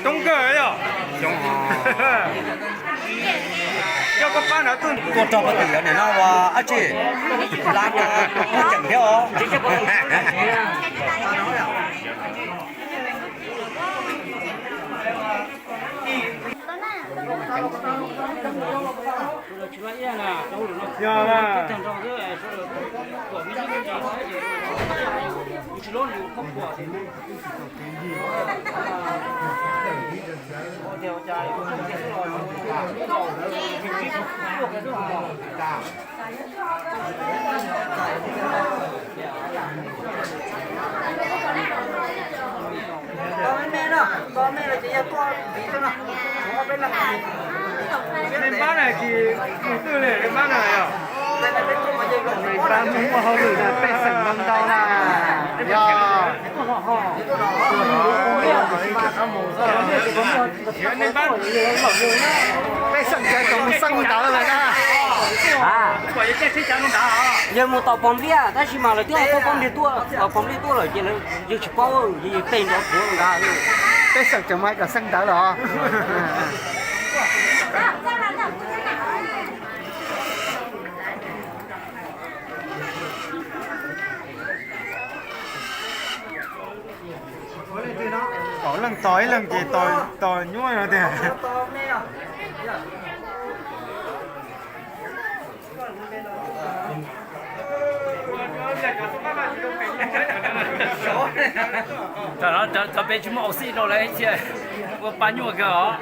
Coob kawg yog. Coob. Coj koj pab nrog tuaj. Tuaj rog pab twm nim no ua dab tsi? Lab muaj ceem thiab os. Yog na. Nej pab na tsis mus twg li, nej pab na yog? Pab mus ua hauj lwm na, pej xeem ntau ntau na. Yog. Nej pab, pej xeem cov mus xeeb ntawd lawm na. Yawg mus tom Pos Npliaj tab sis mas lawv twb tuaj Pos Npliaj tuaj, Pos Npliaj tuaj lawm ces yawg tsis paub, yawg teg nrov tuav ntawd. Pej xeem cov mus hais kom xeeb ntawd los. Kaum leej tos ib leeg ces tos nyuaj no tiag. Tam no cov peb tsis muaj auv xij rau lawv thiaj ua pa nyuaj kawg os.